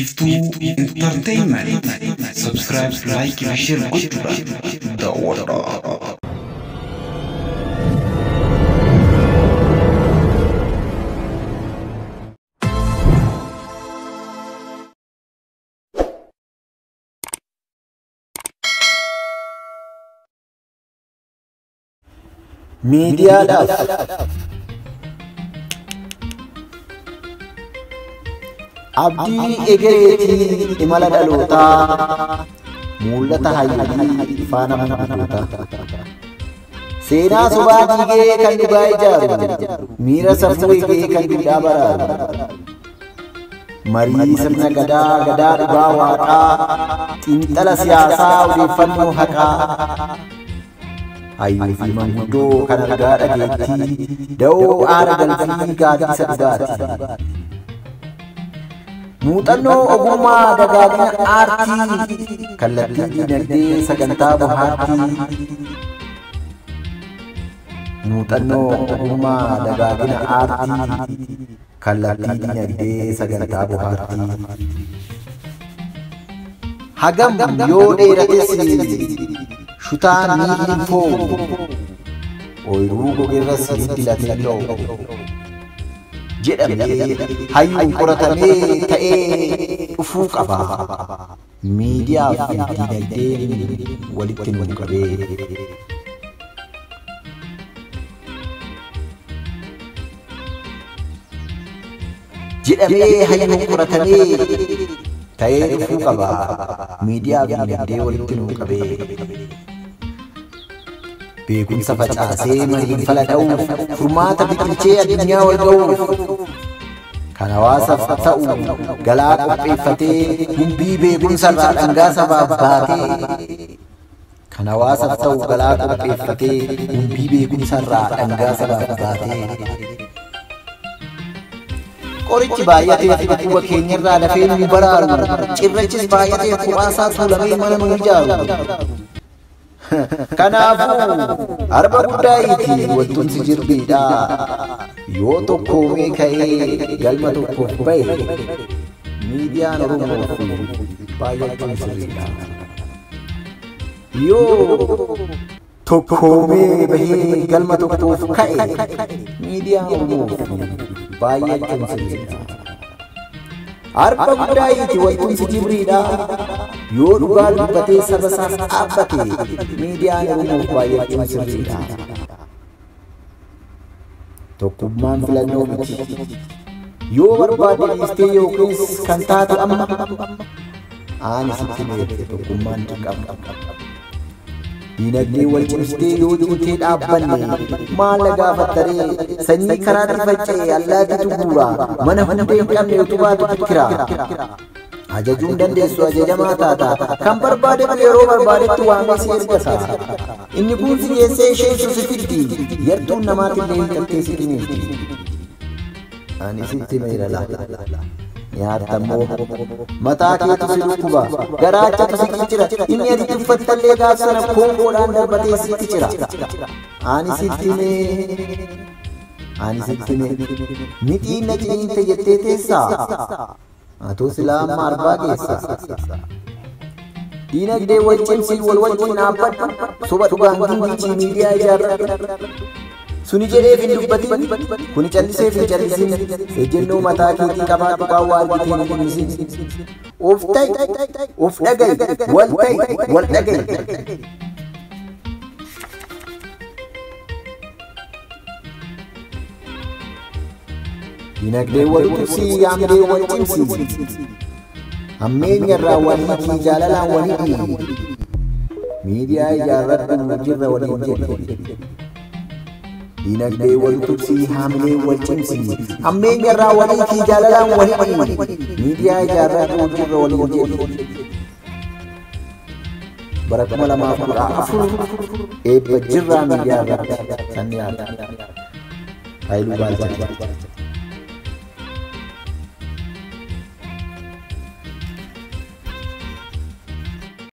Biiftuu Entertainment. Subscribe, like fi share gochuudhaan daawwadhaa. Miidiyaadhaaf abdii egereetii imala dhalootaa mul'ata hayyuu faana maanguddootaa. Seenaa sobaa diigee kan dhugaa ijaaru, miira safuu eegee kan duudhaa baraaru. Marii sirna gadaa, gadaa dhugaa waaqaa, xiinxala siyaasaa odeeffannoo haqaa. Hayyuu fi manguddoo kan argaa dhageettii, da'oo aara galfii gaaddisa dhugaati. Muuxannoo ogummaa dagaagina aartii, kallattii dinagdee sagantaa bohaartii. Muuxannoo ogummaa dagaagina aartii, kallattii dinagdee sagantaa bohaartii. Hagam yoo dheerates shutaan ni hin foowu, ooyiruu gogeerras hiddi latee ga'u. Jedhamee hayyuun qoratamee ta'ee dhufuu qaba. Miidiyaa fi dinagdeen walitti nu qabee. Jedhamee hayyuun qoratamee ta'ee dhufuu qaba. Miidiyaa fi dinagdee walitti nu qabee. Beekumsa facaasee mariin fala dha'uuf, furmaata biqilchee addunyaa wal ga'uuf, kan hawaasaaf ta'u galaa qopheeffatee gumbii beekumsa irraa dhangaa sabaaf baatee, kan hawaasaaf ta'u galaa qopheeffatee gumbii beekumsa irraa dhangaa sabaaf baatee. Qorichi baay'atee dhukkuba keenyarraa lafee nu baraaru, cirrachis baay'atee kophaasaa tuulamee mana nu ijaaru. Kanaafuu arba guddaa hiiki waltumsi jirbiidha. Yoo tokkoomee ka'ee galma tokkoof bahe, miidiyaan Oromoof baay'achuun sirriidha. Yoo tokkoomee bahee galma tokkoof ka'e, miidiyaan Oromoof baay'achuun sirriidha. Arba guddaa hiiki waltumsi jibriidha. Yoo dhugaa dubbatee saba isaaf dhaabbate, miidiyaan Oromoof baay'achuun sirriidha. Tokkummaan filannoo miti. Yoo barbaadde dhiistee yookiis kan taatu amma, ani sitti meerre tokkummaan dirqama. Dinagdee wal cimsitee yoo cimtee dhaabbanne, maal na gaafattaree sanyii karaatti faca'e allaattiitu guura, mana hundee hin qabne utubaatu kikkira. Ajajuun dandeessu ajajamaa taata, kan barbaadetu yeroo barbaadetti waamee si ergata. Inni kun si geessee isheen si fiddi, yartuun namaatillee hin qabdee si qiniiti. Ani sitti meera laata. Nyaattammoo mataa keetu si dhukkuba, garaachatu si ciccira, inni ati tuffattallee gaaf sana koongoodhaan darbatee sitti cira. Ani sitti mee, ani sitti mee, mixiin na ciniinte jettee teessaa? Atoo silaa amma arbaa geessa. Dinagdee wal cimsii wal wajjin dhaabbadhu, soba dhugaan gingilchii miidiyaa ijaarradhu. Suni jedheef hin dubbatin, kuni calliseef hin callisin, ejjennoo mataa keetii qabaadhu qaawwaa argitee hin dhimmisin. Of ta'i, of dhaga'i, wal ta'i, wal dhaga'i. Dinagdee wal cimsii, yaamdee wal cimsii. Hammeenya irraa wal hiikii, jaalalaan wal hidhii. Miidiyaa ijaarradhu jirra waliin jedhi. Dinagdee wal tubsii, haamilee wal cimsii. Hammeenya irraa wal hiikii, jaalalaan wal hidhii. Miidiyaa ijaarradhu jirra waliin jedhi. Bara 2014 eebba jirraa miidiyaa irratti san dhiyaata. Haayiluu Baalchaa.